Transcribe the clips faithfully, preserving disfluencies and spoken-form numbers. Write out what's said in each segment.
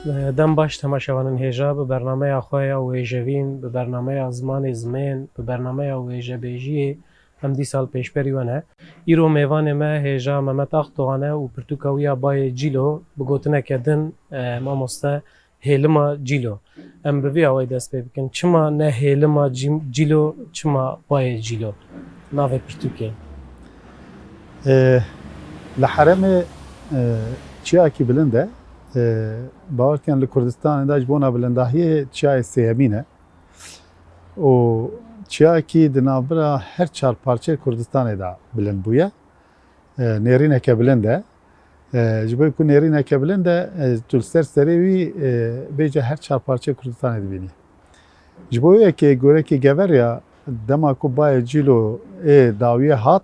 Dem baş temaşevanên hêja, bi bernameya xwe ya wêjevîn, bi bernameya Zimanê Zimên, bi bernameya wêjebêjiyê em dîsa li pêşberî we ne. Îro mêvanê me hêja Mehmet Akdoğan e û pirtûka wî ya Bayê Cîlo bi gotineke din, e, mamoste Hêlima Cîlo. Em bi vî awayî dest pê bikin. Çima ne Hêlima Cî-, Cîlo, çima Bayê Cîlo? Navê pirtûkê. E, li herêmê, e, çiyakî bilind e. E, bawer kin li Kurdistanê de ji bona bilindahiyê çiyayê sêyemîn e. Û çiyakî di navbera her çar parçeyê Kurdistanê de bilind bûye. E, nêrîneke bilind e. E, ji bo ku nêrîneke bilind e, e, tu li ser serê wî, e, bêje her çar parçeyê Kurdistanê dibînî. Ji bo wê yekê gorekê Geverya dema ku Bayê Cîlo ê dawiyê hat,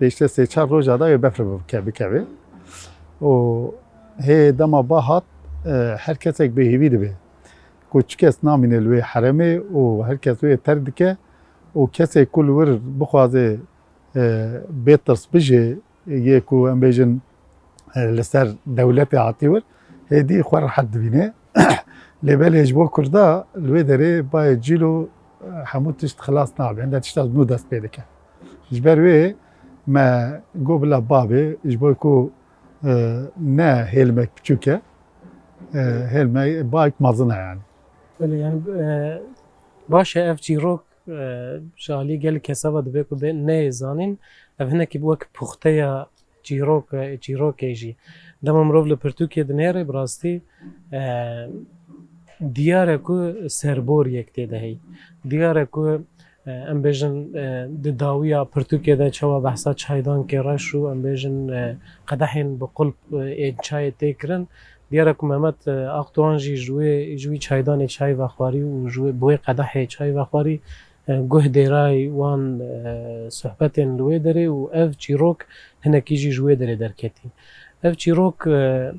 pêşte sê çar roja da wê befr bike-, bikeve. Û hê dema ba hat, e, her kesek bêhîvî dibe. Ku çi kes namîne li wê herêmê û her kes wê terk dike û kesê ku li wir bixwaze, e, bê tirs bijê, yê ku em bêjin, e, li ser dewletê hatî wir, hêdî xwe rehet dibîne. Lê belê ji bo Kurda li wê derê Bayê Cîlo, e, hemû tişt xilas nabe. Hinde tişta nû dest pê dike. Ji ber wê me got bila babê, ji bo ku, e, ne hêlimek piçûk e, e, hêlmek bayek mezin e yani. Belê, yani, e, baş e, ev çîrok, e, ji alî gelek kesa ve dibe ku bê neyê zanîn, ev hinekî wek puxteya çîrok, e, çîrokê jî. Dema mirov li pirtûkê dinêre, bi rastî, e, diyar e ku serboriyek tê de heyî. Diyar e ku, e, em bêjin, e, di dawiya pirtûkê de çawa behsa çaydankê reş û, em bêjin, e, qedehên bi qulp, e, ên çayê tê kirin. Diyar e ku Mehmet, e, Akdoğan jî ji wê, ji wî çaydanê çay vexwarî û ji wê, bi wê qedehê çay vexwarî, e, guh dêrayî wan, e, sohbetên li wê derê û ev çîrok hinekî jî ji wê derê derketî. Ev çîrok, e,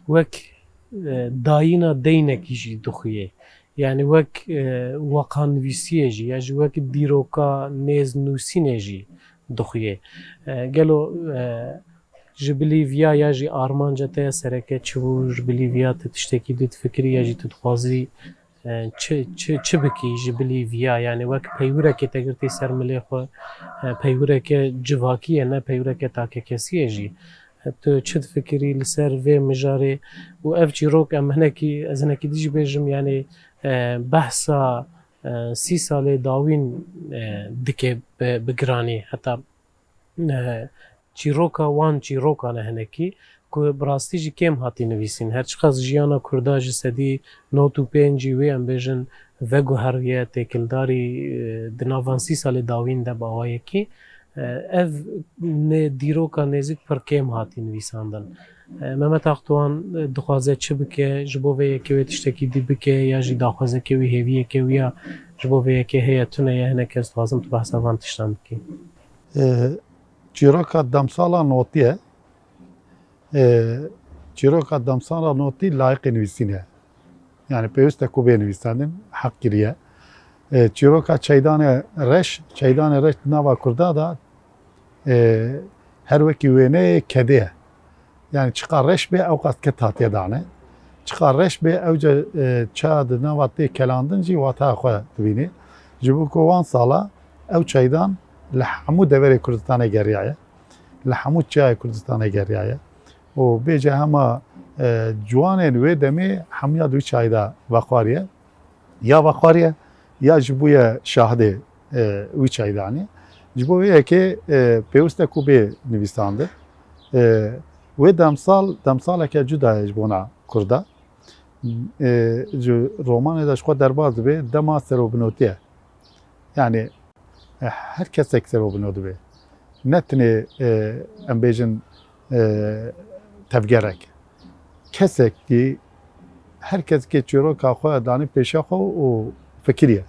wek, e, dayîna deynekî jî dixuye. Yani wek, e, wakanivîsiyê jî ya jî wek dîroka nêznûsînê jî dixuye. E, gelo, e, ji bilî viya ya jî armanca te ya sereke çi bû, ji bilî viya tu tiştekî dî difikirî ya jî tu dixwazî, e, çi, çi, çi bikî ji bilî viya, yani wek peywireke te girtî ser milê xwe, e, peywireke civakî ye, ne peywireke takekesî ye jî. E, tu çi difikirî li ser vê mijarê? Û ev çîrok em hinekî, ez hinekî dî jî bêjim, yani, e, behsa, e, sî salê dawîn, e, dike bi, bi giranî. Heta, e, çîroka wan çîrokan e hinekî ku bi rastî jî kêm hatî nivîsîn. Her çiqas jiyana Kurda ji sedî nod û pêncî wê, em bêjin, veguheriye, têkildarî, e, di nav van sî salê dawîn de bi awayekî, e, ev nê dîroka nêzik pir kêm hatî nivîsandin. E, Mehmet Akdoğan, e, dixwaze çi bike, ji bo vê yekê wê tiştekî dî bike, ya jî daxwazeke wî, hêviyeke wî ya ji bo vê yekê heye tune ye, hinek ez dixwazim tu behsa van tiştan bikî. E, çîroka demsala notî ye. E, çîroka demsala notî layiqê nivîsîn e. Yani pêwîst e ku bê nivîsandin, heq kiriye. E, çîroka çeydanê reş, çeydanê reş di nava Kurda da, e, her wekî wêneyê kedê ye. Yani çiqa reş bê, ew qas ked hatiye dane. Çiqa reş bê, ewce, e, ça di nava tê kelandin jî wata xwe dibînî. Ji bo ku wan sala ew çeydan li hemû deverê Kurdistanê geriyaye. Li hemû çiyayê Kurdistanê geriyaye. Û bêje hema, e, ciwanên wê demê hemûya di wî çayê de vexwariye. Ya vexwariye, ya jî bûye şahidê, e, wî çaydanê. Ji bo vê yekê, e, pêwîst e ku bê nivîsandin. E, wê demsal, demsaleke cuda ye ji bona Kurda. E, ji romanê de ji xwe derbas dibe, dema serobinotî ye. Yani, e, her kesek serobinot dibe. Ne tenê, e, em bêjin, e, tevgerek. Kesek ki her kesekê çîroka xwe danî pêşiya xwe û fikiriye.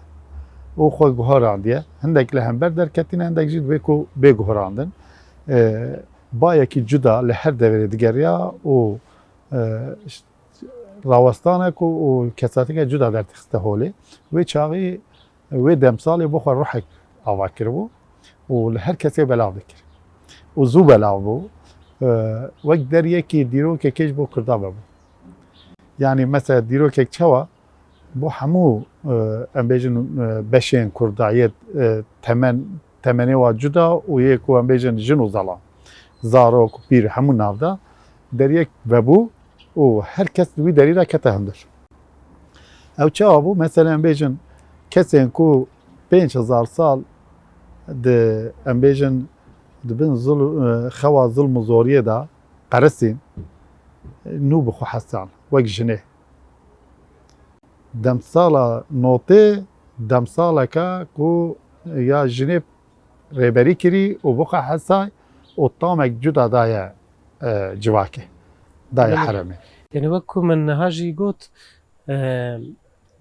Û xwe guherandiye. Hindek li hember derketîne, hindek jî divê ku bê guherandin. E, bayekî cuda li her deverê digeriya û, e, rawestanek û, û kesateke cuda derdixiste holê. Wê çaxî wê demsalê bo xwe ruhek ava kiribû û li her kesê belav dikir. Û zû belav bû. E, wek deriyekî dîrokekê ji bo Kurda vebû. Yanî mesela dîrokek çawa bo hemû, e, em bêjin, e, beşên Kurda yê, e, temen, temenê wa cuda û yê ku em bêjin jin û zelam, zarok, pîr hemû navda deriyek vebû û her kes li wî derî de kete hundir. Ew çawa bû? Mesela em bêjin kesên ku pênc hezar sal di, em bêjin, di bin zul-, e, xewa zulm û zoriyê de qerisîn, nû bi xwe hesan wek jinê. Demsala notê, demsaleke ku ya jinê rêberî kirî û bi xwe hesay û tamek cuda daye, e, civakê, daye Belê. heremê. Yanî wek ku min niha jî got, e,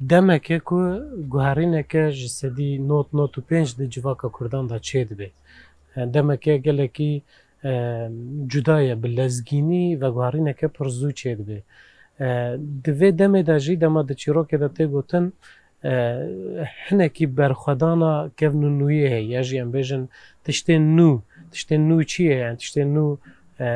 demeke ku guherîneke ji sedî nod nod û pênc di civaka Kurdan de çêdibe. E, demeke gelekî, e, cuda ye, bi lezgînî veguherîneke pir zû çêdibe. E, di vê demê de jî, dema di çîrokê de tê gotin, e, hinekî berxwedana kevn û nûyê heye, ya jî em bêjin tiştên nû, tiştên nû çi ye? Yani tiştên nû, e,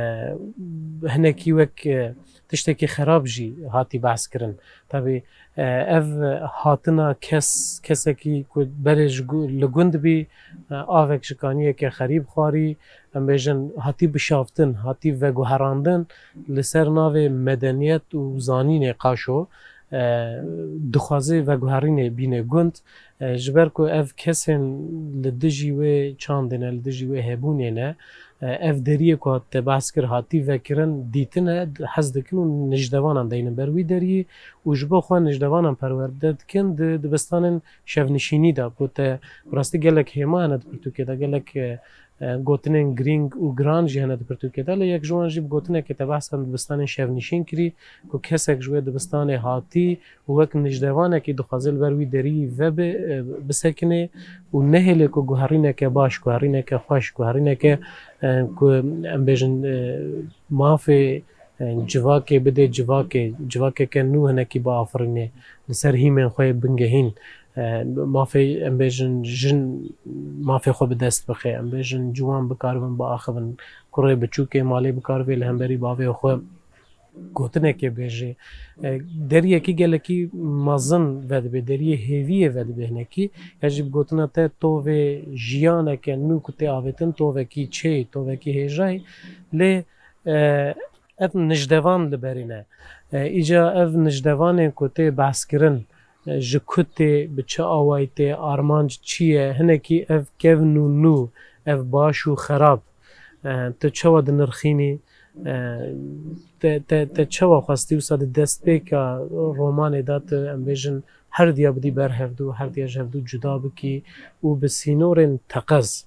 hinekî wek, e, tiştekî xerab jî hatî behs kirin. Tabî, e, ev hatina kes, kesekî ku berê ji gu-, li gund bî, e, avek ji kaniyeke xerîb xwarî, em bêjin hatî bişaftin, hatî veguherandin, li ser navê medeniyet û zanînê qaşo, e, dixwaze veguherînê bîne gund. E, ji ber ku ev kesên li dijî wê çandê ne, li dijî wê hebûnê ne, e, ev deriyê ku hatite behs kir, hatî vekirin, dîtine, hez dikin û nijdevanan deynin ber wî deriyê û ji bo xwe nijdevanan perwerde dikin di dibistanên şevnişînî de, ku te bi rastî gelek hêma hene di pirtûkê de, gelek, e, e, gotinên girîng û giran jî hene di pirtûkê de, lê yek ji wan jî bi gotinekê te behsa dibistanên şevnişîn kirî, ku kesek ji wê dibistanê hatî û wek nijdevanekî dixwaze li ber wî derî vebe, e, bisekine û nehêle ku guherîneke baş, guherîneke xweş, guherîneke, e, ku em bêjin, e, mafê, e, civakê bide civakê, civakeke nû hinekî biafirîne, li ser hîmên xwe yê bingehîn, e, mafê, em bêjin, jin mafê xwe bi dest bixe, em bêjin, ciwan bikaribin biaxivin, kurê biçûkê malê bikaribê li hemberî bavê xwe gotinekê bêje, e, deriyekî gelekî mezin vedibê, deriyê hêviyê vedibê hinekî, ya jî bi gotina te tovê jiyaneke nû ku tê avêtin, tovekî çê, tovekî hêjayî, lê, e, ev nijdevan li berî ne. E, îca ev nijdevanên ku tê behs kirin, e, ji ku tê, bi çi awayî tê, armanc çi ye, hinekî ev kevn û nû, ev baş û xerab, e, tu çawa dinirxînî, e, te, te, te çawa xwestî wisa di destpêka romanê de tu, em bêjin, her diya bidî ber hevdû, her diya ji hevdû cuda bikî û bi sînorên teqez.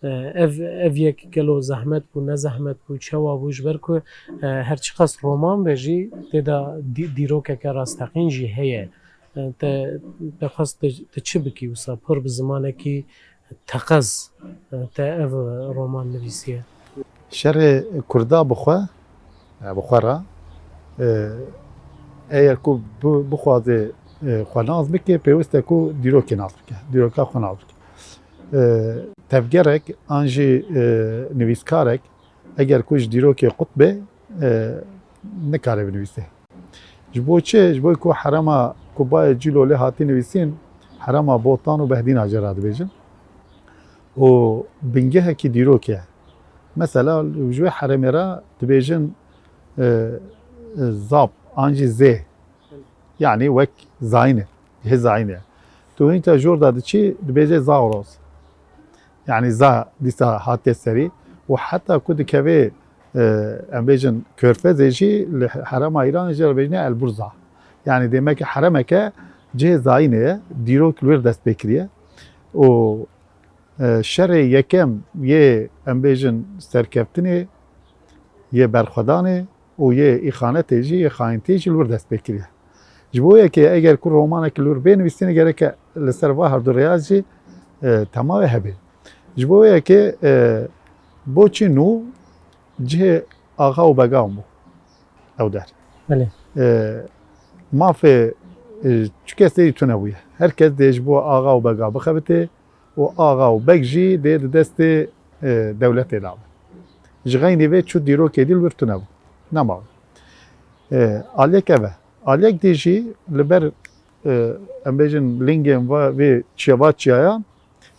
E, ev, ev yek gelo zehmet bû, ne zehmet bû, çawa bû, ji ber ku, e, her çiqas roman be jî tê de dî-, dîrokeke rasteqîn jî heye. E, te, te xwest tu, tu çi bikî wisa pir bi zimanekî teqez, e, te ev roman nivîsiye? Şerê Kurda bi xwe, e, bi xwe re, e, eger ku bi-, bixwaze, e, xwe nas bike, pêwist e ku dîrokê nas bike, dîroka xwe nas bike. E, tevgerek an jî, e, nivîskarek eger ku ji dîrokê qut be, e, nikare binivîse. Ji bo çi? Ji bo ku herema ku bayê Cîlo lê hatî nivîsîn, herema Botan û Behdîna jê re dibêjin. Û bingehekî dîrokê ye. Mesela ji wê heremê re dibêjin, e, e, Zab an jî Zê. Yanî wek zayîn e, cihê zayînê ye. Tu hîn te jor de diçî, dibêje Zagros. Yanî za dîsa hatiye serî û heta ku dikeve, e, em bêjin Körfezê jî li herema Îranê jê re bêjine Elburza. Yanî dêmeke heremeke cihê zayînê ye, dîrok li wir dest pê kiriye. Û, e, şerê yekem yê, em bêjin, serkeftinê, yê berxwedanê û yê îxanetê jî, yê xayintiyê jî li wir dest pê kiriye. Ji bo yekê eger ku romanek li wir bê nivîsîne gereke li ser va herdu rêya jî, e, temawê hebe. Ji bo yekê, e, bo çi nû cihê axa û began bû ew der. Belê. E, mafê, e, çi kesê jî tune bûye. Her kes dê ji bo axa û bega bixebitê û axa û beg jî dê di destê, e, dewletê de be. Ji xeynî vê çu dîrokê dî li wir tune bû. Nema. E, aliyek ev e. Aliyek dî jî li ber, e, em bêjin lingên va, vê çiya, va çiyayan,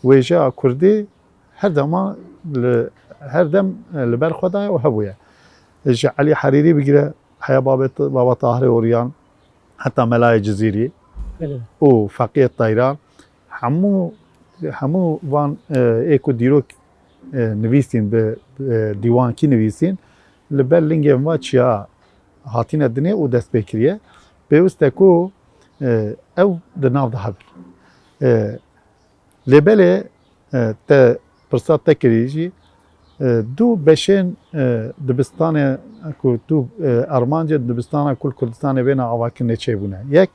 wêjeya kurdî her dema li, her dem, e, li ber xwe daye û hebûye. Ji Elî Herîrî bigire, heya babê, baba Tahirê Oriyan, heta Melayê Cizîrî Belê. û Feqiyê Teyran, hemû, hemû van, e, ê ku dîrok, e, nivîsîn, bi, e, dîwankî nivîsîn, li ber lingên va çiya hatine dinê û dest pê kiriye. Pêwist e ku, e, ew di nav de hebin. E, lê belê, e, te pirsa te kirî jî, e, du beşên, e, dibistanê ku du, e, armancê dibistana ku li Kurdistanê bêne avakirinê çêbûne. Yek,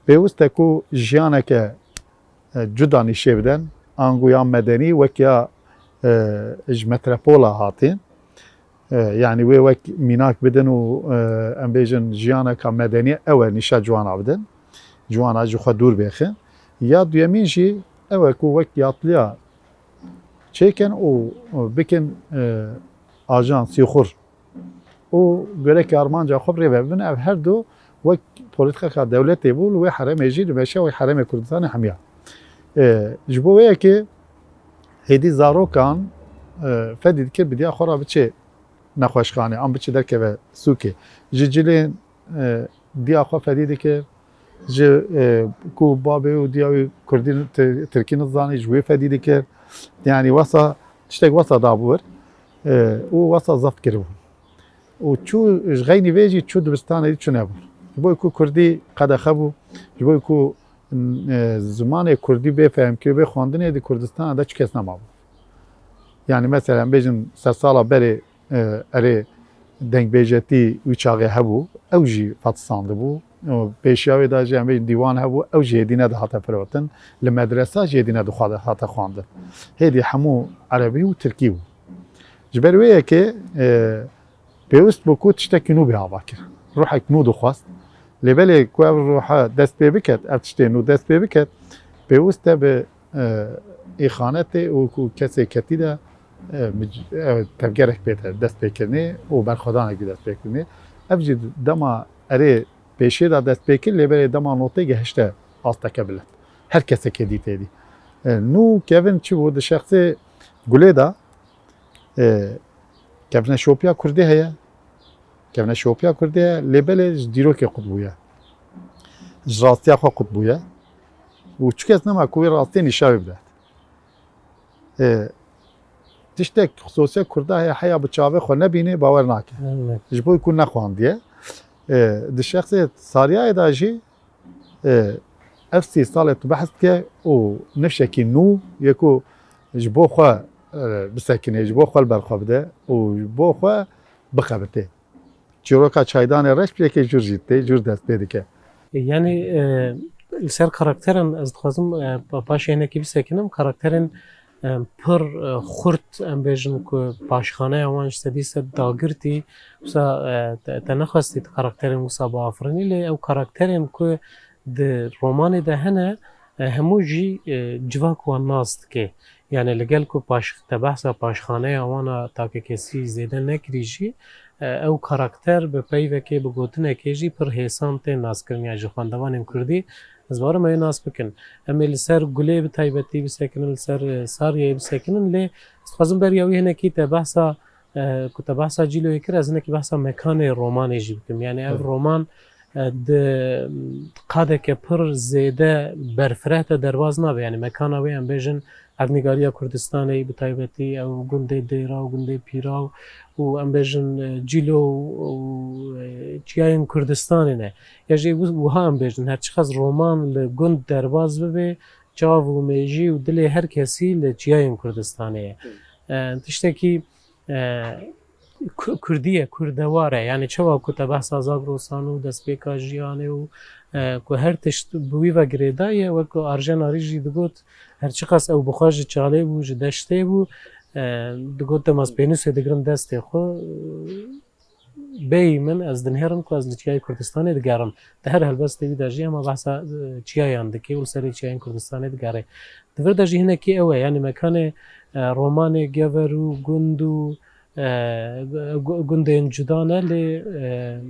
pêwist e ku jiyaneke, e, cuda nîşê bidin, ango ya medenî wek ya, e, ji metropola hatî. E, yanî wê wek mînak bidin û, e, em bêjin jiyaneka medenî ew e nîşa ciwana bidin. Ciwana ji xwe dûr bêxin. Ya duyemîn jî ew e ku wek yatliya çêkin û, û bikin, e, ajans, sîxur. Û gerek armanca xwe bi rê ve bibin. Ev her du wek polîtîkeka dewletê bû, li wê herêmê jî dimeşe, wek herêmê Kurdistanê hemiya. E, ji bo wê yekê hêdî zarokan, e, fedî dikir bi diya xwe re biçe nexweşxanê, an biçe derkeve sûkê. Ji cilên, e, diya xwe fedî dikir, ji, e, ku babê û diya wî kurdî, ti-, tirkî nizanî, ji wê fedî dikir. Yanî wesa, tiştek wesa dabû wir, e, û wesa zeft kiribû. Û çû ji xeynî vê jî çû dibistanê dî çû nebû. Ji bo ku kurdî qedexe bû, ji bo ku, e, zimanê kurdî bê fehmkirî, bê xwendinê di Kurdistana de çi kes nemabû. Yanî mesela em bêjin sersala berê, e, erê dengbêjetî wî çaxê hebû, ew jî fetisandibû. Û pêşiya wê de jî em bêjin dîwan hebû, ew jî hêdî nedihate firotin. Li medresa jî hêdî nedixwa-, hate xwendin. Hêdî hemû erebî û tirkî bû. Ji ber wê yekê, e, pêwist bû ku tiştekî nû bê avakirin. Ruhek nû dixwest. Lê belê ku ev ruhe dest pê biket, ev tiştê nû dest pê biket, pêwist e bi, e, îxanetê û ku kesê ketî de, e, mic-, e, tevgerek bête dest pê kirinê û berxwedanekî dest pê kirinê. Ev jî dema erê pêşê de dest pê kir, lê belê dema notê gehişte asteke bilind. Her kesekê dîtê dî. E, nû kevin çi bû? Di şexsê Gulê de, e, kevneşopiya kurdî heye. Kevneşopiya kurdî heye, lê belê ji dîrokê qut bûye. Ji rastiya xwe qut bûye. Û çi kes nema ku wê rastiyê nîşa wê bide. E, tiştek xisosiya kurda heye, heya bi çavê xwe nebînê, bawer nake. Evet. Ji bo ku nexwandiye. E, di şexsê Saryayê de jî, e, ev sî salê tu behs dike û nifşekî nû yê ku ji bo xwe, e, bisekinê, ji bo xwe li ber xwe bide û ji bo xwe bixebitê. Çîroka çaydanê reş bi yekê jûr jî tê, jûr dest pê dike. Yanî, e, li ser karakteran ez dixwazim, e, pa-, paşê hinekî bisekinin. Karakterên, e, pir, e, xurt, em bêjin ku paşxaneya wan ji sedî sed dagirtî, wisa, e, te, te nexwestî tu karakterên wisa biafirinî, lê ew karakterên ku di romanê de hene, e, hemû jî, e, civak wan nas dike. Yanî li gel ku paş-, te behsa paşxaneya wan a takekesî zêde nekirî jî, e, ew karakter bi peyvekê, bi gotinekê jî pir hêsan tên naskirin, ya ji xwendevanên kurdî ez barim ew ê nas bikin. Em ê li ser Gulê bi taybetî bisekinin, li ser, e, Saryayê bisekinin, lê ez dixwazim beriya wî hinekî te behsa, e, ku te behsa Cîloyê kir, ez hinekî behsa mekanê romanê jî bikim. Yanî ev Evet. roman, e, di qadeke pir zêde berfireh de derbas nabe. Yanî mekana wê em bêjin erdnîgariya Kurdistanê, bi taybetî ew gundê Dêra û gundê Pîra û, û em bêjin, e, Cîlo û, û, e, çiyayên Kurdistanê ne. Ya jî wi-, wiha em bêjin, her çiqas roman li gund derbas bibe, çav û mêjî û dilê her kesî li çiyayên Kurdistanê ye. E, tiştekî, e, ku-, kurdî ye, kurdewar e. Yanî çawa ku te behsa Zagrosan û destpêka jiyanê û, e, ku her tişt bi wî ve girêdayî ye, wek ku Arjen Arî jî digot, her çiqas ew bi xwe ji çalê bû, ji deştê bû, e, digot, dema ez pênûsê digirim destê xwe, e, bêyî min, ez dinihêrim ku ez li çiyayê Kurdistanê digerim. Di her helbestê wî de jî hema behsa, e, çiyayan dike û li serê çiyayên Kurdistanê digere. Di vir de jî hinekî ew e, yanî mekanê, e, romanê Gever û gund û, e, gu-, gundên cuda ne, lê, e,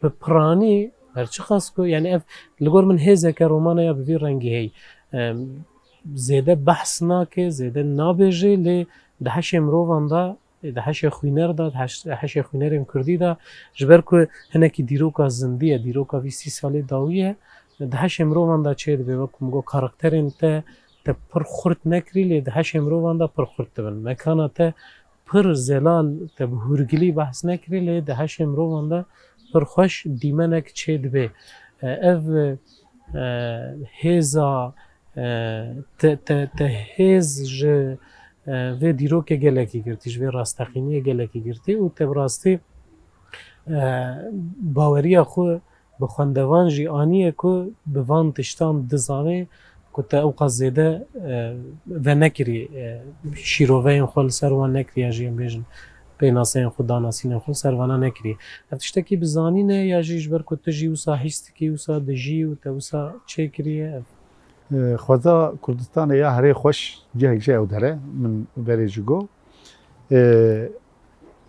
Bi piranî her çiqas ku, yani ev li gor min hêzeke romana ya bi vî rengî heye. Em, zêde behs nake, zêde nabêje, lê di heşê mirovan de, di heşê xwîner de, di heş-, heşê xwînerên kurdî de, ji ber ku hinekî dîroka zindî ye, dîroka vî sî salê dawî ye, di heşê mirovan de çê dibe, wek ku min got, karakterên te, te pir xurt nekirî, lê di heşê mirovan de pir xurt dibin. Mekana te pir zelal, te bi hûrgilî behs nekirî, lê di heşê mirovan de pir xweş dîmenek çê dibe. E, ev, e, hêza, e, te, te, te hêz ji, e, vê dîrokê gelekî girtî, ji vê rasteqîniyê gelekî girtî û te bi rastî, e, baweriya xwe bi xwendevan jî aniye ku bi van tiştan dizane ku te ewqas zêde, e, venekirî, e, şîroveyên xwe li ser wan nekirî, ya jî em bêjin pênaseyên xwe, danasînên xwe li ser vana nekirî. Ev tiştekî bi zanîn e ya jî ji ber ku tu jî wisa hîs dikî, wisa dijî û te wisa çêkiriye ev? E, xweza Kurdistanê ya herê xweş cihek ji ew dere, min berê jî got. E,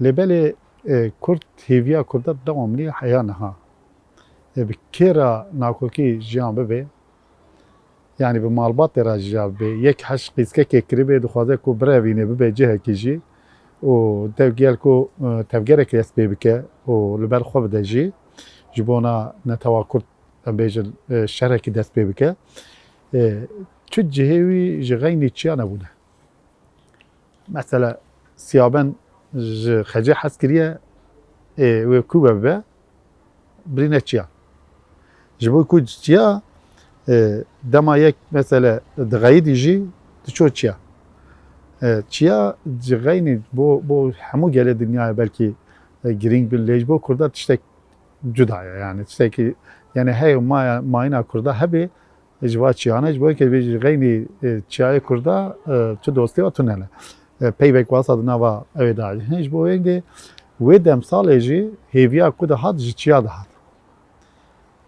lê belê, e, Kurd, hêviya Kurda dewamlî heya niha. E, bi kê re nakokî jiyan bibe, yanî bi malbatê re jî ya bibe, yek heş qîskekê kiribe, dixwaze ku birevîne bibe cihekî jî û dev gel ku, e, tevgerek dest pê bike û li ber xwe bide jî, ji bona netewa Kurd, em bêjin, e, şerekî dest pê bike. E, tu cihê wî ji xeynî çiya nebûne. Mesela, Siyaben ji xecê hez kiriye, ê, wê ku we bibe, birîne çiya. Ji bo ku çiya, e, dema yek mesele dixeyidî jî diço çiya. E, çiya ji xeynî bo, bo hemû gelê dinyayê belkî, e, girîng bin, lê ji bo Kurda tiştek cuda ye. Yani tiştekî, yani hey maya, mayîna Kurda hebe, ji va çiyane, ji bo yekê vê jî xeynî, e, çiyayê Kurda, e, tu dostê wa tune ne. E, peyvek wasa di nava ew ê de heye. Ji bo yekê wê demsalê jî hêviya ku dihat ji çiya dihat.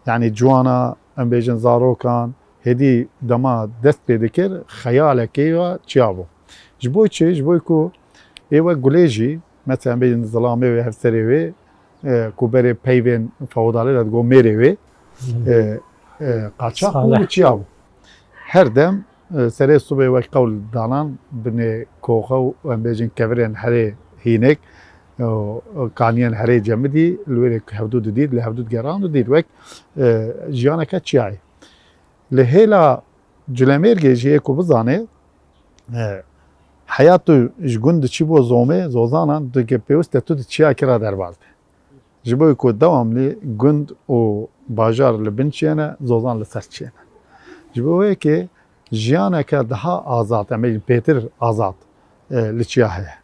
Yani ciwana, em bêjin zarokan, hêdî dema dest pê dikir, xeyalekê ya çiya bû. Ji bo çi? Ji bo ku ê wek gulê jî, mesela em bêjin zilamê wê, hevserê wê, e, ku berê peyvên feodalê de digo mêrê wê, e, e, qaçax bû û çiya bû. Her dem, e, serê sibê wek qewl danan binê koxa û em bêjin kevirên herê hînik, e, kaniyên herê cemidî, li wêrê hevdû didît, li hevdû digeran didît wek, e, jiyaneke çiyayê. Li hêla Culemêrgê jî yê ku bizane, e, heya tu ji gund diçî bo zomê, zozanan, tu ke pêwist e tu di çiyakê re derbas be. Ji bo ku dewamlî gund û bajar li bin çiyê ne, zozan li ser çiyê ne. Ji bo wê yekê jiyaneke daha azad, em bêjin pêtir azad, e, li çiya heye.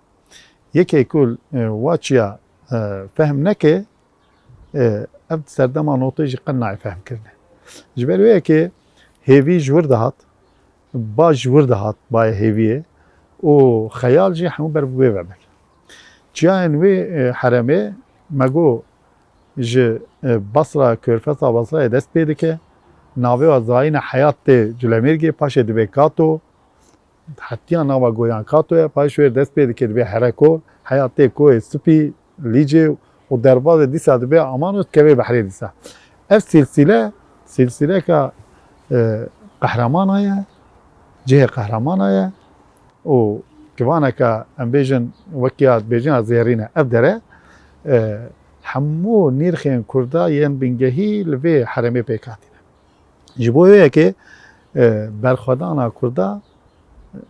Yekê ku, e, wa çiya, e, fehm neke, e, ev serdema notê jî qet nayê fehmkirinê. Ji ber wê yekê hêvî ji wir dihat, baş ji wir dihat bayê hêviyê û xeyal jî hemû ber bi wê ve bin. Çiyayên wê, e, heremê me got ji, e, Basra, Körfeza Basrayê dest pê dike, navê wa zayîne heyat tê Culemêrgê, paşê dibe Kato, hetiya nava goyan Kato ye, paşê wê dest pê dike dibe Hereko, heya tê Koyê Spî, Lîcê û derbazê dîsa dibe Amano dikeve behrê dîsa. Ev silsile, silsileka, e, qehramana ye, cihê qehramana ye û kivaneka em bêjin wek ya dibêjin ya zêrîn e. Ev dere, e, hemû nîrxên Kurda yên bingehî li vê heremê pêk hatîne. Ji bo wê yekê, e, berxwedana Kurda,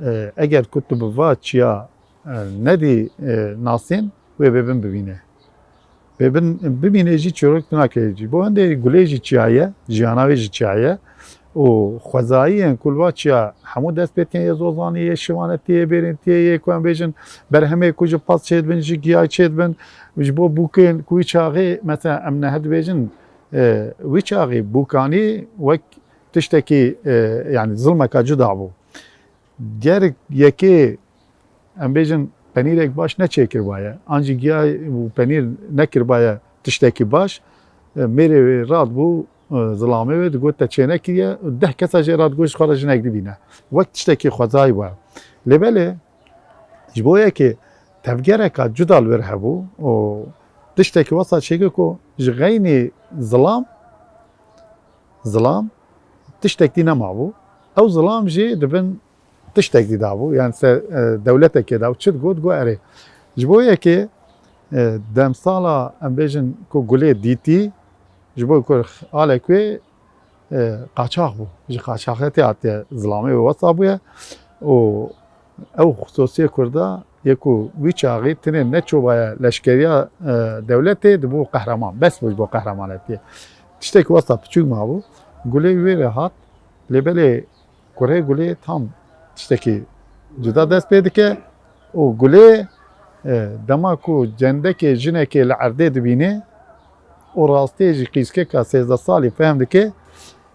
e, eger ku tu bi va çiya, e, nedî, e, nasîn, wê bêbin bibîne. Bêbin bibîne jî çîrok tu nake jî. Bo hindê gulê jî çiya ye, jiyana wê jî çiya ye. Û xwezayiyên ku li va çiya hemû dest pê dikin, yê zozanî, yê şivanetiyê, yê bêrîntiyê, yê ku em bêjin berhemê ku ji pas çêdibin, ji giya çêdibin, ji bo bûkên ku wî çaxê, mesela em nehe dibêjin, e, wî çaxê bûkanî wek tiştekî, e, yani zilmeka cuda bû. Ger yekê, em bêjin, penîrek baş neçêkiribaye, an jî giya û penîr nekiribaye tiştekî baş, e, mêrê wê radibû, e, zilamê wê digot te çênekiriye, deh kesa jê radigot ji xwe re jinek dibîne. Wek tiştekî xwezayî bûye. Lê belê, ji bo yekê tevgereka cuda li wir hebû û tiştekî wesa çêkir ku ji xeynî zilam, zilam tiştek dî nemabû. Ew zilam jî di bin tiştek dî dabû. Yani se, e, dewletekê dabû. Çi digot, got erê. Ji bo yekê, e, demsala em bêjin ku Gulê dîtî, ji bo ku alek wê, e, qaçax bû. Ji qaçaxiyetê hatiye zilamê wê wesa bûye û ew xusosiyê Kurda yê ku wî çaxî tinê neçobaye leşkeriya, e, dewletê dibû qehreman. Bes bû ji bo qehremanetiyê. Tiştekî wesa piçûk mabû. Gulê wê re hat. Lê belê kurê Gulê tam tiştekî cuda dest pê dike û Gulê, e, dema ku cendekê jinekê li erdê dibîne û rastiyê jî qîzkeka sêzdeh salî fehm dike,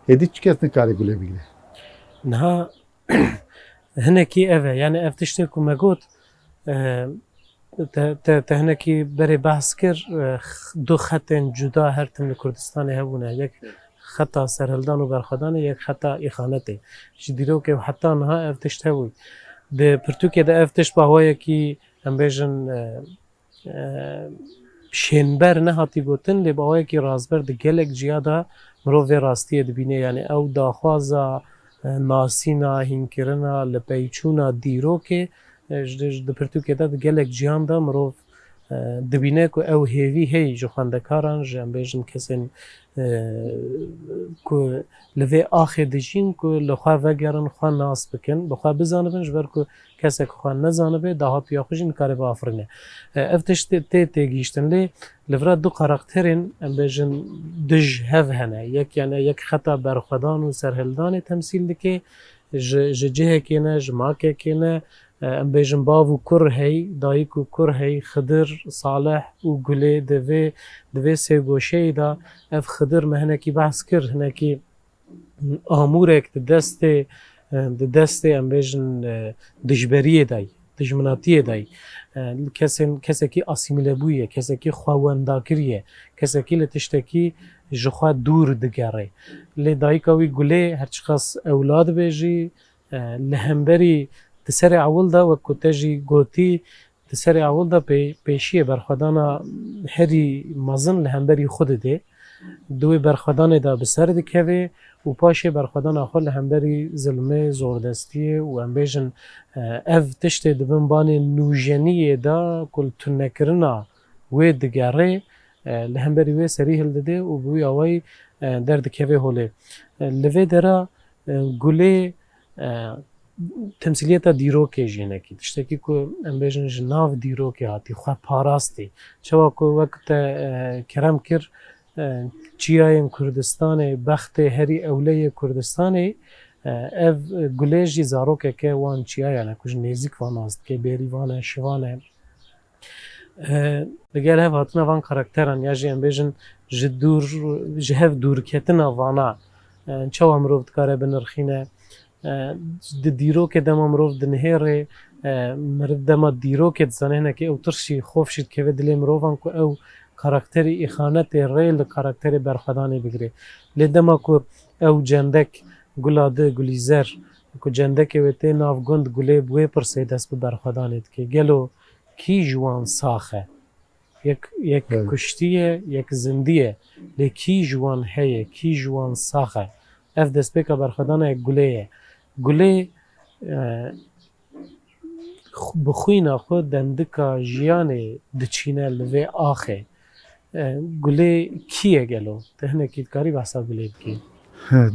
hêdî çi kes nikare Gulê bigire. Niha hinekî ev e, yani ev tiştê ku me got, e, te, te, te hinekî berê behs kir, e, x-, du xetên cuda her tim li Kurdistanê hebûne. Yek xeta serhildan û berxwedanê, yek xeta îxanetê. Ji dîrokê û heta niha ev tişt hebû. Di pirtûkê de ev tişt bi awayekî, em bêjin, e, e, şênber nehatî gotin, lê bi awayekî rastber di gelek ciya de mirov vê rastiyê dibîne. Yani ew daxwaza, e, nasîna, hînkirina, lipeyçûna dîrokê, e, ji, ji, di pirtûkê de di gelek ciyan de mirov, e, dibîne ku ew hêvî heye ji xwendekaran, ji, em bêjin, kesên, e, ku li vê axê dijîn ku li xwe vegerin, xwe nas bikin, bi xwe bizanibin, ji ber ku kesek xwe nezanibe, dahatuya xwe jî nikare biafirîne. E, ev tişt tê, tê têgihîştin. Lê li vira du karakterên, em bêjin, dij hev hene. Yek, yani yek xeta berxwedan û serhildanê temsîl dike, ji, ji cihekê ne, ji makekê ne, e, em bêjin bav û kur hey, dayik û kur hey, Xidir, Salih û Gulê di vê, di vê sêgoşeyê de ev Xidir me hinekî behs kir, hinekî amûrek di destê, e, di destê, em bêjin, e, dijberiyê de ye, dijminatiyê de ye. E, kesên, kesekî asîmîle bûye, kesekî xwe wenda kiriye, kesekî li tiştekî ji xwe dûr digere. Lê dayika wî Gulê her çiqas ewlad be jî, e, li hemberî di serê ewil de, wek ku te jî gotî, di serê ewil de pê-, pêşiyê berxwedana herî mezin li hemberî xwe dide. Di wê berxwedanê de bi ser dikeve û paşê berxwedana xwe li hemberî zilmê, zordestiyê û, em bêjin, e, ev tiştê di bin banê nûjeniyê de ku li tunekirina wê digere, e, li hemberî wê serî hildide û bi wî awayî, e, derdikeve holê. E, li vê dera, e, Gulê, e, temsîliyeta dîrokê jî hinekî, tiştekî ku em bêjin ji nav dîrokê hatî, xwe parastî. Çawa ku wek te, e, kerem kir, e, çiyayên Kurdistanê, bextê herî ewle yê Kurdistanê, e, ev Gulê jî zarokeke wan çiyayan e ku ji nêzîk van nas dike, bêrîvan e, şivan e. E, li gel hev hatina van karakteran ya jî, em bêjin, ji dûr, ji hev dûrketina vana, e, çawa mirov dikare binirxîne? E, di dîrokê dema mirov dinihêrê, e, meriv dema dîrokê dizane, hinekî ew tirs jî, xof jî dikeve dilê mirovan ku ew karakterê îxanetê rê li karakterê berxwedanê bigire. Lê dema ku ew cendek, Gula di, Gulîzer, ku cendekê wê tê nav gund Gulê, bi wê pirsê dest bi berxwedanê dike. Gelo kî ji wan sax e? Yek, yek Evet. kuştiye, yek zindiye. Lê kî ji wan heye, kî ji wan sax e? Ev destpêka berxwedana yek Gulê ye. Gulê, e, xu-, bi xwîna xwe dendika jiyanê diçîne li vê axê. E, Gulê kî ye gelo? Te hinekî dikarî behsa Gulê bikî?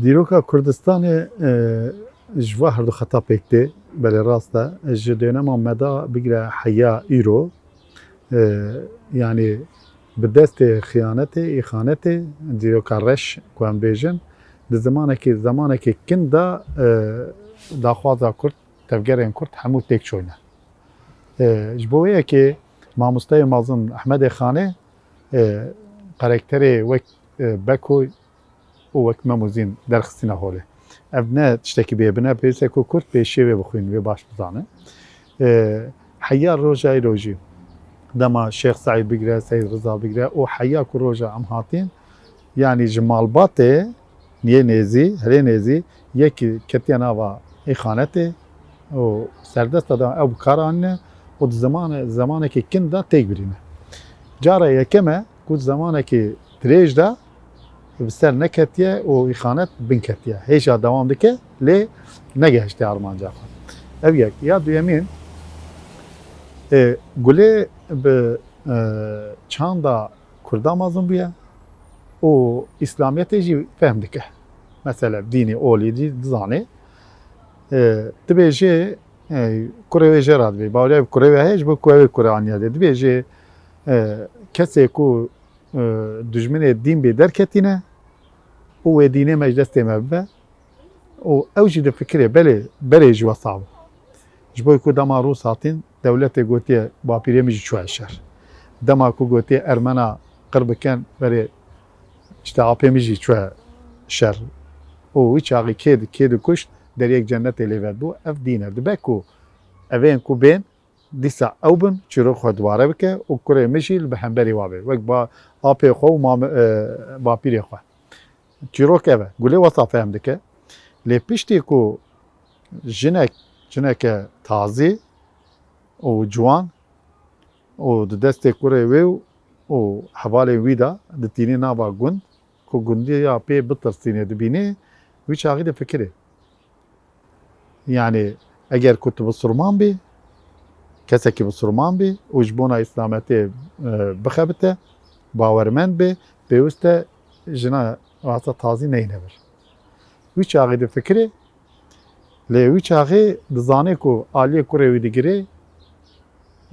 Dîroka Kurdistanê, e, ji va herdu xeta pêk tê, belê rast e. Ji dênema me da bigire heya îro, e, yanî bi destê xiyanetê, îxanetê, dîroka reş ku em bêjin, di zimanekî, zemanekî kin de, e, daxwaza Kurd, tevgerên Kurd hemû têk çûyne. E, ji bo wê yekê mamosteyê mezin Ehmedê Xanê, e, karakterê wek, e, Beko û wek Mem û Zîn derxistîne holê. Ev ne tiştekî bêbin e, pêwîst e ku Kurd pêşiyê wê bixwînin, wê baş bizanin. E, heya roja îro jî dema Şêx Seîd bigire, Seyîd Riza bigire û heya ku roja em hatîn, yanî ji malbatê yê nêzî, herê nêzî, yekî ketiye nava îxanetê û serdesta da ew bi kar anîne û di zeman-, zemanekî kin de têk birîne. Cara yekem e ku di zemanekî dirêj de bi ser neketiye û îxanet bin ketiye. Hêja dewam dike, lê negehiştiye armanca xwe. Ev yek. Ya duyemîn, e, Gulê bi, e, çanda Kurda mezin bûye û Îslamiyetê jî fehm dike. Mesele dînê olî jî dizanê. E, dibêje, e, kurê wê jê re dibê. Baweriyê kurê wê heye, ji bo ku ew ê kurê aniye dê. Dibêje, e, kesê ku, e, dijminê dîn bê derketîne û wê dînê me ji destê me bibe. Û ew jî difikirê, belê, berê jî wesa bû. Ji bo ku dema Rûs hatin, dewletê gotiye, bapîrê min jî çûye şer. Dema ku gotiye Ermena qir bikin, berê, işte, apê min jî çûye şer. Û wî çaxî kê di-, kê dikuşt, deriyek cennetê lê vedibû. Ev dîn e. Dibe ku evên ku bên, dîsa ew bin, çîrok xwe dubare bike û kurê min jî li bi hemberî wa bê. Wek ba-, apê xwe û mame-, e, bapîrê xwe. Çîrok ev e. Gulê wesa fehm dike. Lê piştî ku jinek, jineke tazî û ciwan û di destê kurê wê û, û hevalên wî de ditînî nava gund, ku gundiya pê bitirsînê dibînê, wî çaxî difikirê. Yani eger ku tu bisurman bî, kesekî bisurman bî û ji bona Îslametê, e, bixebite, bawermend bê, pêwist e jina wasa tazî neyne vir. Wî çaxî difikirê, lê wî çaxî dizanê ku aliyê kurê wî digirê,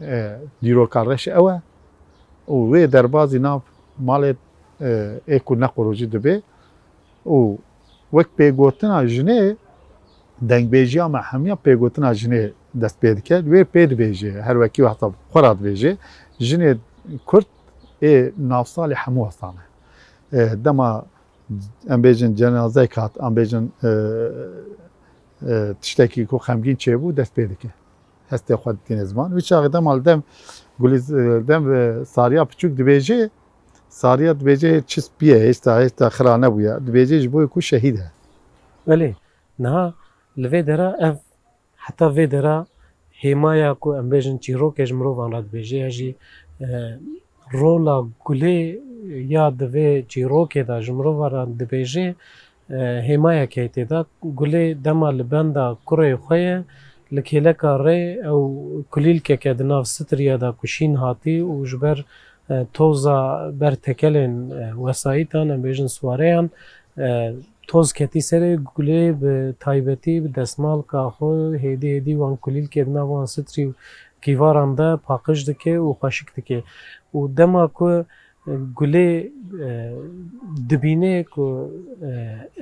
e, dîroka reş ew e û wê derbazî nav malê, e, ê ku nequrojî dibe û wek pêgotina jinê, dengbêjiya me hemiya pêgotina jinê dest pê dike. Wê pê dibêje, her wekî wexta xwe re dibêje, jinê Kurd ê navsalê hemû westan e. E, dema em bêjin cenazeyek hat, em bêjin, e, e, tiştekî ku xemgîn çêbû, dest pê dike. Hestê xwe ditîne ziman. Wî çaxê dema li dem Gulîz-, e, dem, e, Sariya piçûk dibêje, Sariya dibêje, "Çi spî ye, hêşta, hêşta xira nebûye." Dibêje, "Ji bo ku şehîd e." Belê, niha li vê dera ev, heta vê dera hêmaya ku em bêjin çîrokê ji mirovan re dibêje, ya jî, e, rola Gulê ya di vê çîrokê de ji mirovan re dibêje, e, hêmayek heye tê de. Gulê dema li benda kurê xwe ye, li kêleka rê ew kulîlkeke di nav sitriya de ku şîn hatî û ji ber, e, toza ber tekelên, e, wesayîtan, em bêjin siwareyan, e, toz ketî serê. Gulê bi taybetî bi desmalka xwe hêdî hêdî wan kulîlkê di nav wan sitrî û kîvaran de paqij dike û xweşik dike. Û dema ku, e, Gulê, e, dibîne ku, e,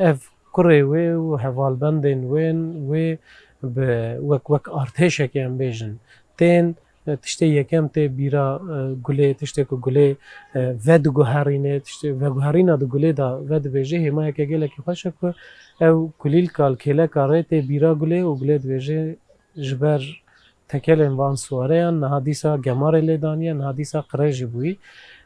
ev kurê wê û hevalbendên wên wê bi wek, wek artêşekê em bêjin tên, e, tiştê yekem tê bîra, e, Gulê, tiştê ku Gulê, e, vediguherîne, tiştê veguherîna di Gulê de vedibêje, hêmayeke gelekî xweş e ku ew kulîlka li kêleka rê tê bîra Gulê û Gulê dibêje, "Ji ber tekelên van siwareyan niha dîsa gemarê lê daniye, niha dîsa qirêj jî bûyî."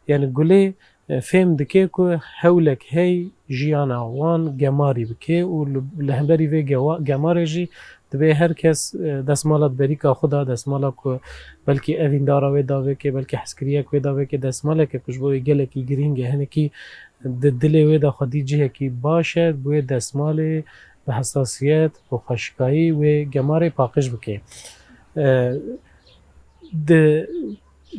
Yani Gulê, e, fêm dike ku hewlek hey jiyana wan gemarî bike û li, li hemberî vê gewa-, gemarê jî dibê her kes, e, desmala di berîka xwe de, desmala ku belkî evîndara wê davêke, belkî hezkiriyek wê davêke, desmaleke ku ji bo wê gelekî girîng e, hinekî di dilê wê de xwedî cihekî baş e, bi wê desmalê bi hesasiyet, bi xweşikayî wê gemarê paqij bike. E, di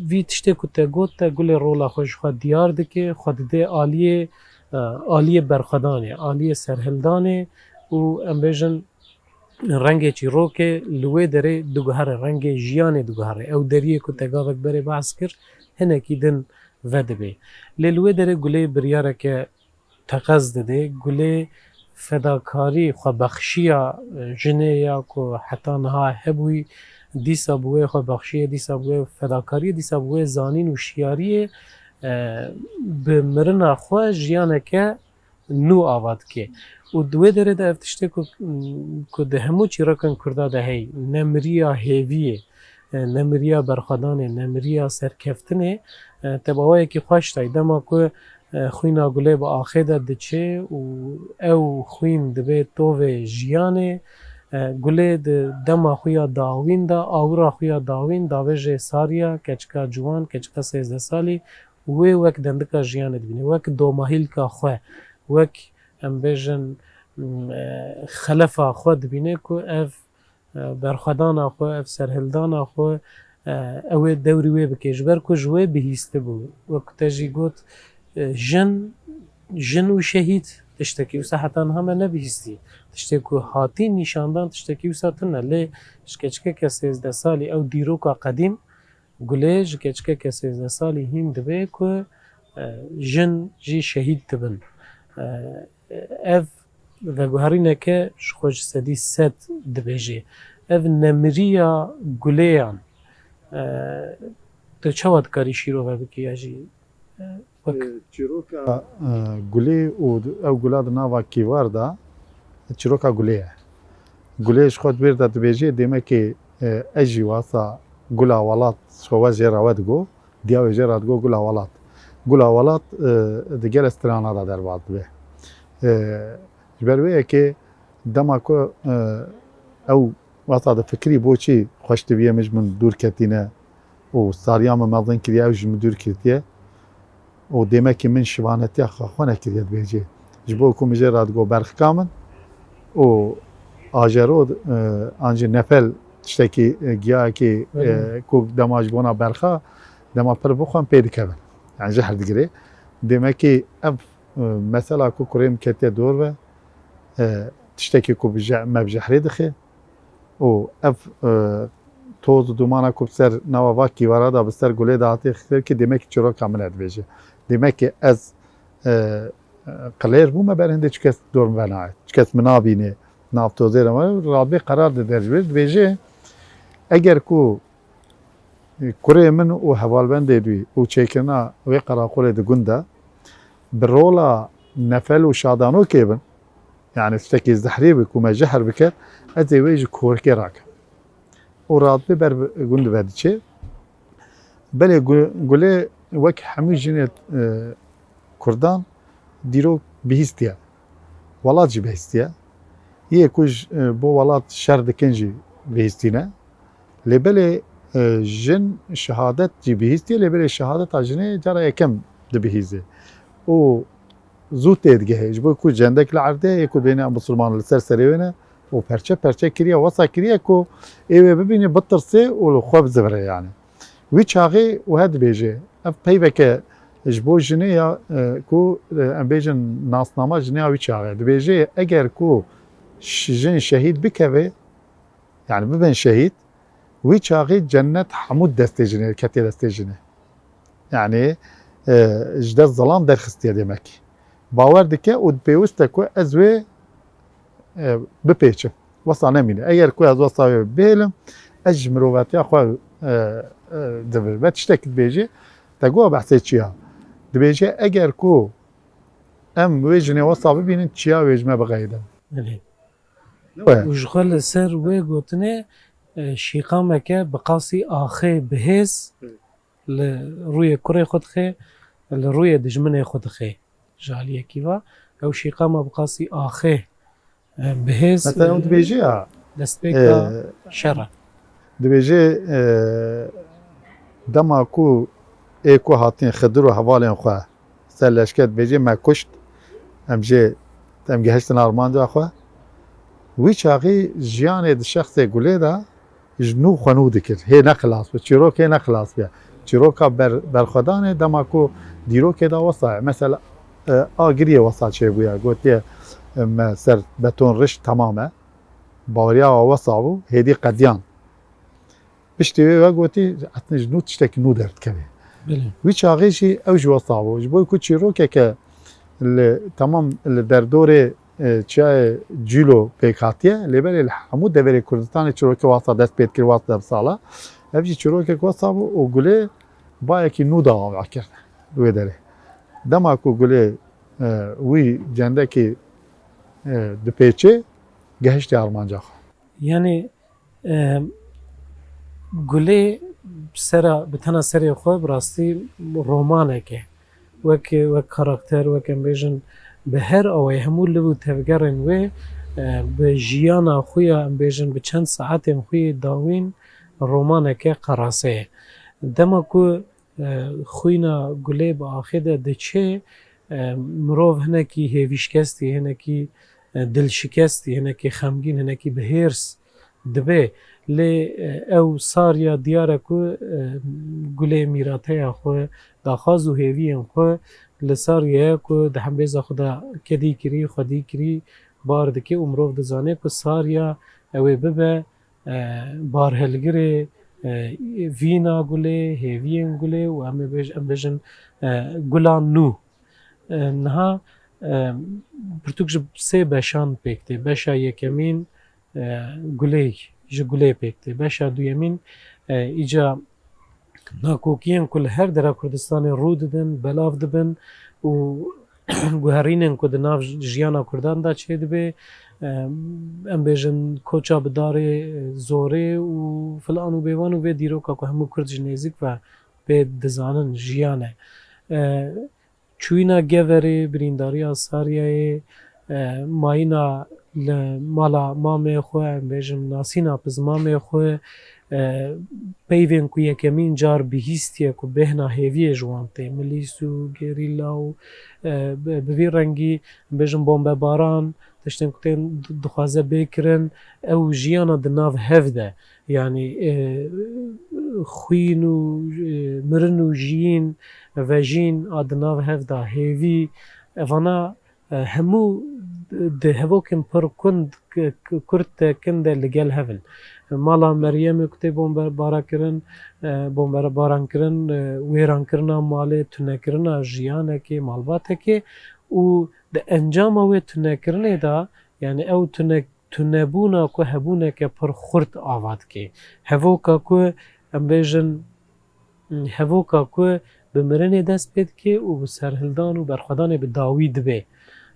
vî tiştê ku te got, te Gulê rola xwe ji xwe diyar dike, xwe dide aliyê, e, aliyê berxwedanê, aliyê serhildanê û em bêjin rengê çîrokê li wê derê diguhere, rengê jiyanê diguhere. Ew deriyê ku te gavek berê behs kir, hinekî din vedibe. Lê li wê derê Gulê biryareke teqez dide. Gulê fedakarî, xwebexşiya, e, jinê ya ku heta niha hebûyî, dîsa bi wê xwebexşiyê, dîsa bi wê fedakariyê, dîsa bi wê zanîn û şiyariyê, e, bi mirina xwe jiyaneke nû ava dike. Û di wê derê de ev tiştê ku, ku di hemû çîrokan Kurda de heye, nemiriya hêviyê, e, nemiriya berxwedanê, nemiriya serkeftinê, e, te bi awayekî xweş dayî. Dema ku, e, xwîna Gulê bi axê de diçe û ew xwîn dibe tovê jiyanê, e, Gulê di dema xwe ya dawîn de, awira xwe ya dawîn, davêje Sariya, keçika ciwan, keçika sêzdeh salî, Wê wek dendika jiyanê dibîne, wek domahîlka xwe, wek, em bêjin, m, e, xelefa xwe dibîne ku ev, e, berxwedana xwe, ev serhildana xwe, e, ew ê dewrî wê bike. Ji ber ku ji wê bihîstibû. Wek te jî got, e, jin, jin û şehîd tiştekî wisa heta niha me nebihîstî. Tiştê ku hatî nîşandan tiştekî wisa tune. Lê ji keçikeke sêzdeh salî ew dîroka qedîm, Gulê ji keçikeke sêzdeh salî hîn dibe ku, e, jin jî şehîd dibin. E, ev veguherîneke ji xwe ji sedî sed dibêje. Ev nemiriya guleyan, e, tu çawa dikarî şîrove bikî ya jî, e, wek E, çîroka, e, gulê û ew gula di nava kîvar de, çîroka gulê ye. Gulê ji xwe di wêr de dibêje, demekê, e, ez jî wasa gula welat ji xwe we jê re we digo, diya wê jê re digo gula welat. Gula welat, e, di gelek strana de derbas dibe. E, ji ber wê yekê dema ku, e, ew wasa difikirî bo çi xweş diviye min ji min dûr ketîne û sariya min mezin kiriye, ew ji min dûr girtiye. û demekî min şivanetiya xwe, xwe nekiriye dibêje. Ji bo ku min jê re digo berxika min û ajero, e, an jî nefel tiştekî, e, giyayekî, e, Belê. ku dema ji bona berxa, dema pir bixwin pê dikevin. Yani jehr digire. Demekî ev, e, mesela ku kurê min ketiye dor ve, e, tiştekî ku bi je-, me bi jehrê dixe, û ev, e, toz û dumana ku bi ser nava va kîvara de bi ser gulê de hatiye xistirkî, demek ki çîroka min e dibêje. Demek ki ez, e, e, qilêr bûme ber hindê çi kes dor min venayê. Çi kes min nabînê. Nav tozê de me radbê qerar dide ji wê dibêje, eger ku, e, kurê min û hevalbendê dûî û çêkirina wê qeraqolê di gund de bi rola nefel û şadanokê bin, yani tiştekî zehrê bi ku me jehr bike, ez ê wê ji korkê rakim. Û radbê ber bi gund ve diçe. Belê gu-, Gulê wek hemû jinê, e, Kurdan dîrok bihîstiye. Welat jî bihîstiye. Yê ku ji, e, bo welat şer dikin jî bihîstîne. Lê belê, e, jin şehadet jî bihîstiye, lê belê şehadeta jinê cara yekem dibihîze. Û zû têdigihê. Ji bo ku cendek li erdê yê ku dibêne em misilman li ser serê wê ne û perçe perçe kiriye, wesa kiriye ku ê wê bibîne, bitirsê û li xwe bizivire yani. Wî çaxê wiha dibêje, ev peyveke ji bo jinê ya, e, ku, e, em bêjin nasnama jinê ya wî çaxê. Dibêje eger ku ş-, jin şehîd bikeve, yani bibin şehîd, wî çaxê cennet hemû destê jinê, ketiye destê jinê. Yani, e, ji dest zilam derxistiye demek. Bawer dike û pêwist e ku ez wê, e, bipêçim. Wesa nemîne. Eger ku ez wesa wê bihêlim, ez ji mirovetiya xwe, e, e, divir. Ve tiştek dibêje, te got behsê çi ya? Dibêje, eger ku em wê jinê wesa bibînin, çiya wê ji me biqeydin. Belê. Ne we? Û ji xwe li ser wê gotinê, e, şîqameke bi qasî axê bi hêz Evet. li rûyê kurê xwe dixê, li rûyê dijminê xwe dixê. Ji aliyekî ve ew şîqama bi qasî axê, e, bi hêz, Mesela, ew dibêje ya, destpêka e, şer e. Dibêje, e, dema ku ê ku hatin Xidir û hevalên xwe ser leşker dibêje, me kuşt, em jê, em gihiştin armanca xwe. Wî çaxî jiyanê di şexsê Gulê de ji nû xwe nû dikir. Hê ne xilas bû. Çîrok hê ne xilas bûye. Çîroka ber-, berxwedanê dema ku dîrokê de wesa ye. Mesela, e, Agiriyê wesa çêbûye. Gotiye, e, me ser beton rişt, temam e. Baweriya we wesa bû. Hêdî qediyan. Piştî wê we gotî, etine ji nû tiştekî nû derdikeve. Belê. Wî çaxê jî ew ji wesa bû. Ji bo ku çîrokeke li, temam li derdorê, e, çiyayê Cûlo pêk hatiye, lê belê li hemû deverê Kurdistanê çîrokê wasa dest pê dikir, wasa dem sala. Ev jî çîrokek wasa bû û Gulê bayekî nû dawa kir li wê derê. Dema ku Gulê, e, wî cendekî, e, dipêçê, gehiştê armanca xwe. Yani, e, Gulê sera, bi tena serê xwe bi rastî romanek e. Wek, wek karakter, wek em bêjin, bi her awayê hemû liv û tevgerên wê, e, bi jiyana xwe ya, em bêjin, bi çend saetên xwe yê dawîn romaneke qerase ye. Dema ku e, xwîna gulê bi axê de diçe, e, mirov hinekî hêvîşkestî, hinekî, e, dilşikestî, hinekî xemgîn, hinekî bi hêrs dibe. Lê, e, ew sariya diyar e ku, e, gulê mîrateya xwe, daxwaz û hêviyên xwe li sariyeya ku di hembêza xwe de kedî kirî, xwedî kirî, bar dike û mirov dizane ku sariya ew ê bibe, e, barhilgirê, e, vîna gulê, hêviyên gulê û em ê bêj-, em bêjin, e, gulan nû. E, niha, e, pirtûk ji sê beşan pêk tê. Beşa yekemîn, e, gulê, ji gulê pêk tê. Beşa duyemîn, e, îca nakokiyên ku li her dera Kurdistanê rû didin, belav dibin û guherînên ku di nav jiyana Kurdan de çêdibe, em, em bêjin koça bi darê, zorê û filan û bêvan û vê dîroka ku hemû Kurd ji nêzîk ve pê dizanin, jiyan e. E, çûyîna Geverê, birîndariya Saryayê, e, mayîna li mala mamê xwe, em bêjin nasîna pizmamê xwe, e, peyvên ku yekemîn car bihîstiye ku bêhna hêviyê ji wan tê, milîs û gerîla û, e, bi, bi vî rengî, em bêjin bombebaran, tiştên ku tên di-, dixwaze bê kirin, ew jiyana di nav hev de, yanî, e, xwîn û, e, mirin û jiyîn, vejîn a di nav hev de, hêvî, evana, e, hemû di hevokên pir kund, k-, k-, kurt de, kin de li gel hev in. Mala Meryemê ku tê bombebara kirin, e, bombebaran kirin, e, wêrankirina malê, tunekirina jiyanekê, malbatekê û di encama wê tunekirinê de, yanî ew tune-, tunebûna ku hebûneke pir xurt ava dike. Hevoka ku em bêjin, hevoka ku bi mirinê dest pê dike û bi serhildan û berxwedanê bi dawî dibe.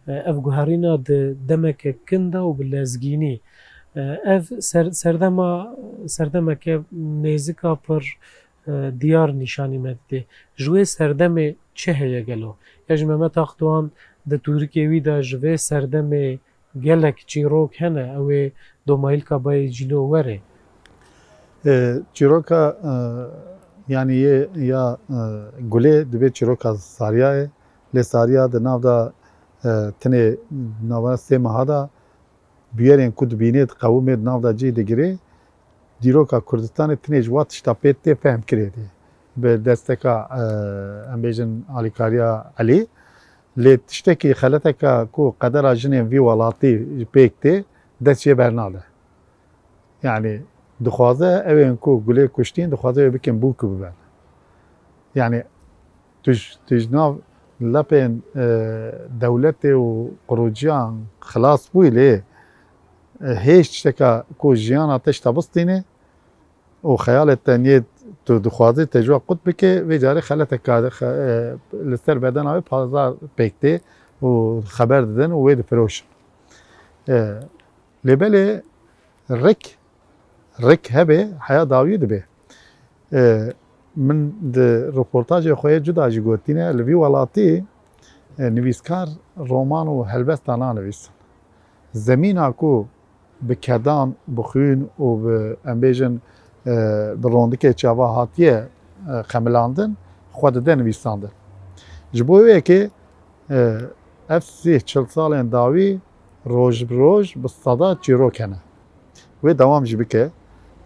Ev guherîna di demeke kin de û bi lezgînî. Ev ser-, serdema, serdemeke nêzika pir, e, diyar nîşanî me dide. Ji wê serdemê çi heye gelo? Ya ji Mehmet Akdoğan di tûrikê wî de ji vê serdemê gelek çîrok hene, ew ê domayîlka Bayê Cîlo were. E, çîroka, e, yanî yê ya, e, Gulê dibê çîroka Saryayê. Lê Sarya di nav de, e, tenê nava sê meha de bûyerên ku dibînê, diqewimê, di nav de cih digirê. Dîroka Kurdistanê tenê ji wa tişta pê tê fehmkirê dê. Bi desteka, e, em bêjin alîkariya Elî. Lê tiştekî xeleteka ku qedera jinên vî welatî pêk tê, dest jê bernade. Yanî dixwaze ewên ku Gulê kuştîn, dixwaze wê bikin bûk û biben. Yanî tu ji, tu ji nav lepên, e, dewletê û qirociyan xilas bûyî lê, e, hêj tişteka ku jiyana te ji te bistîne û xeyalê te niyê tu dixwazî te ji we qut bike, vê carê xeleteka xe-, e, li ser bedena wê pazar pêk tê û xeber didin û wê difiroşin. E, lê belê rik, rik hebe heya dawî dibe. E, min di reportajê xwe yê cuda jî gotîne, li vî welatî, e, nivîskar roman û helbesta nanivîsin. Zemîna ku bi kedan, bi xwîn û bi, em bêjin, e, bi rondikê çava hatiye, e, xemilandin, xwe dide nivîsandin. Ji bo wê yekê, e, ev sî çil salên dawî roj bi roj bi seda çîrok hene. Wê dewam jî bike.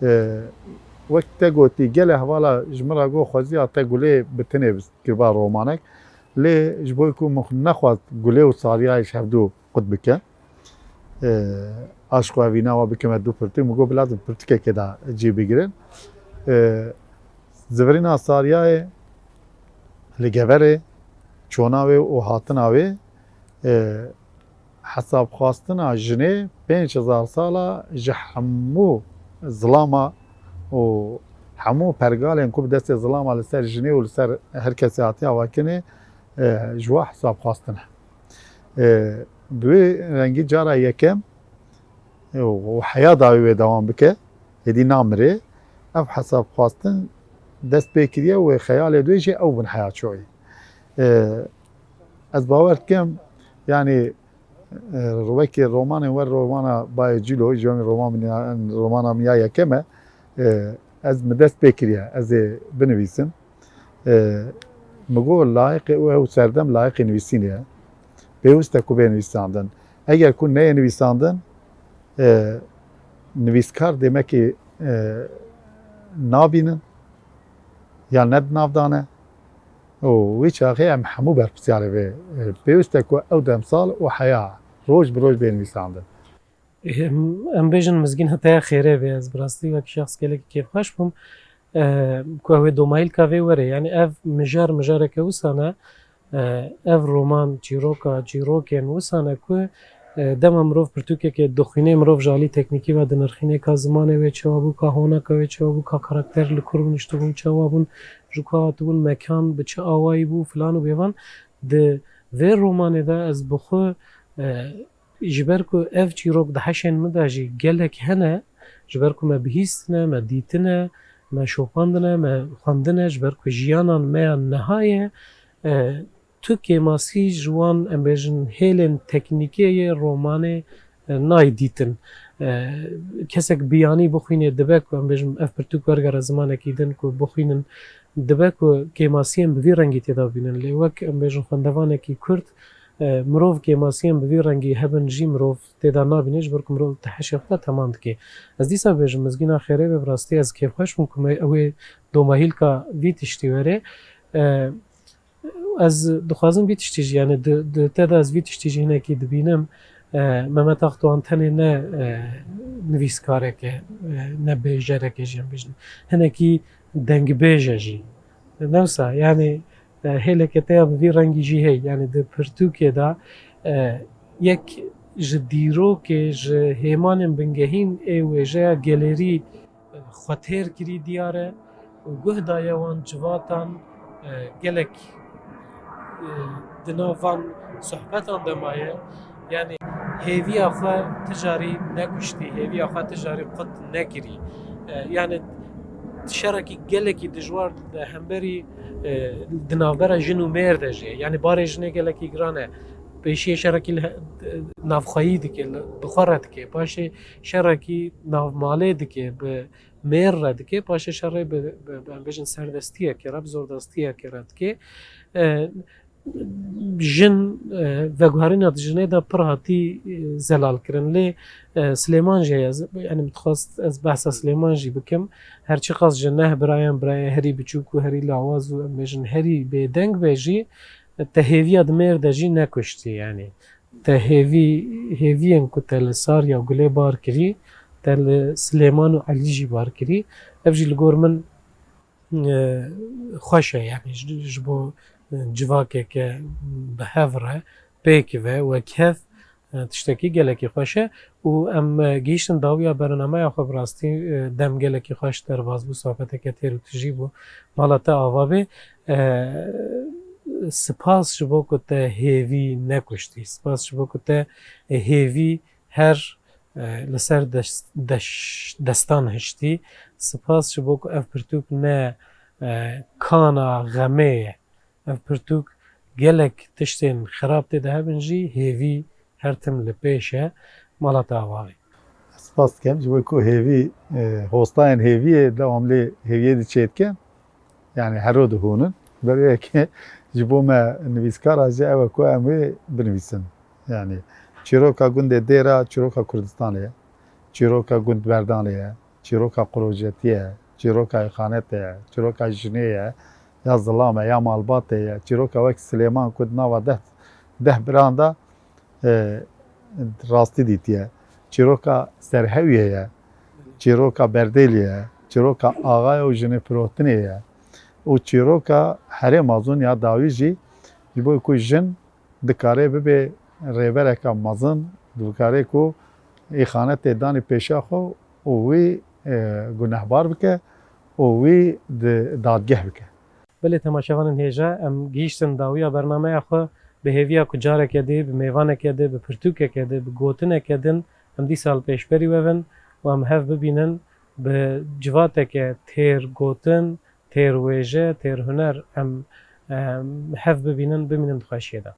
E, wek te gotî, gelê hevala ji min re got, xweziya te Gulê bi tinê bi-, kiriba romanek. Lê ji bo ku min nexwest Gulê û Saryayê ji hevdû qut bike, e, aşqo evîna we bikime du pirtûk, min got bila di pirtûkekê de cî bigirin. E, zivirîna Saryayê li Geverê, çona wê û hatina wê, e, hesabxwastina jinê pênc hezar sala ji hemû zilama û hemû pergalên ku bi destê zilama li ser jinê û li ser her kesê hatiye avakirinê, e, ji we hesabxwastin e. E, bi wê rengî cara yekem, e, û heya dawî wê dewam bike, êdî namire, ev hesabxwastin dest pê kiriye û wê xeyalê dû jî ew bin heya çoyî. E, ez bawer dikim, yanî, e, wekî romanên we, romana Bayê Cîlo, ji wemî roman min ya, romana min ya yekem e, e, ez min dest pê kiriye, ez ê binivîsim. E, min got layiqê û ew serdem layiqê nivîsînê ye. Pêwist e ku bê nivîsandin. Eger ku neyê nivîsandin, e, nivîskar demekî, e, nabînin ya ne di nav de ne. Û wî çaxê em hemû berpirsyarê vê, e, pêwist e ku ew demsal û heya roj bi roj bê nivîsandin. Em, em bêjin mizgîna te ya xêrê be. Ez bi rastî wek şexs gelekî kêfxweş bûm, e, ku ew ê domahîlka vê were. Yanî ev mijar mijareke wisa ne, e, ev roman, çîroka çîrokên wisa ne ku, e, dema mirov pirtûkekê dixwîne, mirov ji alî teknîkî ve dinirxîne ka zimanê wê çawa bû, ka honeka wê çawa bû, ka karakter li kur niştibûn, çawa bûn, ji ku hatibûn, mekan bi çi awayî bû, filan û bêvan. Di vê romanê de ez bi xwe, e, ji ber ku ev çîrok di heşên min de jî gelek hene, ji ber ku me bihîstine, me dîtine, me şopandine, me xwendine, ji ber ku jiyanan me ya niha ye, e, tu kêmasî ji wan, em bêjin, hêlên teknîkê yê romanê, e, nayê dîtin. E, kesek biyanî bixwînê dibe ku, em bêjin, ev pirtûk wergere zimanekî din ku bixwînin, dibe ku kêmasiyên bi vî rengî tê de bînin. Lê wek, em bêjin, xwendevanekî Kurd, e, mirov kêmasiyên bi vî rengî hebin jî mirov tê de nabîne, ji ber ku mirov di heşê xwe de teman dike. Ez dîsa bêjim, mizgîna xêrê be, bi rastî ez kêfxweş bûm ku me ew ê domahîlka vî tiştî were. E, ez dixwazim vî tiştî jî, yanî di, di te de ez vî tiştî jî hinekî dibînim. E, Mehmet Akdoğan tenê ne, e, nivîskarek e, e, ne bêjerek e jî, em bêjin. Hinekî dengbêj e jî. Ne wisa, yanî, e, hêleke te ya bi vî rengî jî heye. Yanî di pirtûkê de, e, yek ji dîrokê, ji hêmanên bingehîn ê wêjeya gelêrî, e, xwe têr kirî diyar e û guh daye wan civatan, e, gelek, e, di nav van sohbetan de maye. Yanî hêviya xwe ti carî nekuştî, hêviya xwe ti carî qut nekirî. E, yanî şerekî gelekî dijwar di hemberî, e, di navbera jin û mêr de jî. Yanî barê jinê gelekî giran e. Pêşiyê şerekî li he-, navxweyî dike, li, bi xwe re dike. Paşê şerekî navmalê dike, bi mêr re dike. Paşê şerê bi, bi, bi, em bêjin serdestiyekê re, bi zordestiyekê re dike. E, jin, e, veguherîna di jinê de pir hatî, e, zelal kirin. Lê, e, Silêman jî heye. Ez, yanî min dixwest ez behsa Silêman jî bikim. Her çiqas ji neh birayan birayê herî biçûk û herî lawaz û, em bêjin, herî bêdeng be jî, te hêviya di mêr de jî nekuştî, yanî. Te hêvî, hêviyên ku te li Sarya û Gulê bar kirî, te li Silêman û Elî jî bar kirî. Ev jî li gor min, e, xweş e, yanî ji, ji bo, e, civakeke bi hev re, pêk ve, wek hev, e, tiştekî gelekî xweş e. Û em, e, gihîştin dawiya bernameya xwe, bi rastî, e, dem gelekî xweş derbas bû, sohbeteke têr û tijî bû. Mala te ava bê. E, spas ji bo ku te hêvî nekuştî. Spas ji bo ku te, e, hêvî her, e, li ser des-, deş-, destan hiştî. Spas ji bo ku ev pirtûk ne, e, kana xemê ye. Ev pirtûk gelek tiştên xerab tê de hebin jî, hêvî her tim li pêş e. Mala te ava bê. Ez spas dikim, ji bo ku hêvî, e, hostayên hêviyê dewam lê hêviyê diçêdikin. Yanî hero dihûnin. Ber wê yekê ji bo me nivîskara jî ew e ku em wê binivîsin. Yanî çîroka gundê Dêra çîroka Kurdistanê ye. Çîroka gund Berdanê ye. Çîroka Qurocetiyê ye. Çîroka îxanetê ye. Çîroka jinê ye. Ya zilam e, ya malbatê ye. Çîroka wek Silêman ku di nava deh, deh biran de, e, rastî dîtiye. Çîroka Serhewiyê ye. Çîroka Berdêliyê ye. Çîroka axaya û jinê firotinê ye. Û çîroka herê mezin ya dawî jî ji bo ku jin dikare bibe rêbereke mezin, dikare ku îxanetê danî pêşiya xwe û wî, e, gunehbar bike û wî di dadgeh bike. Belê temaşevanên hêja, em gihîştin dawiya bernameya xwe, bi hêviya ku careke dî, bi mêvaneke dî, bi pirtûkeke dî, bi gotineke din em dîsa li pêşberî we bin û em hev bibînin, bi civateke têr gotin, têr wêje, têr huner em, em hev bibînin, bimînin di xweşiyê de.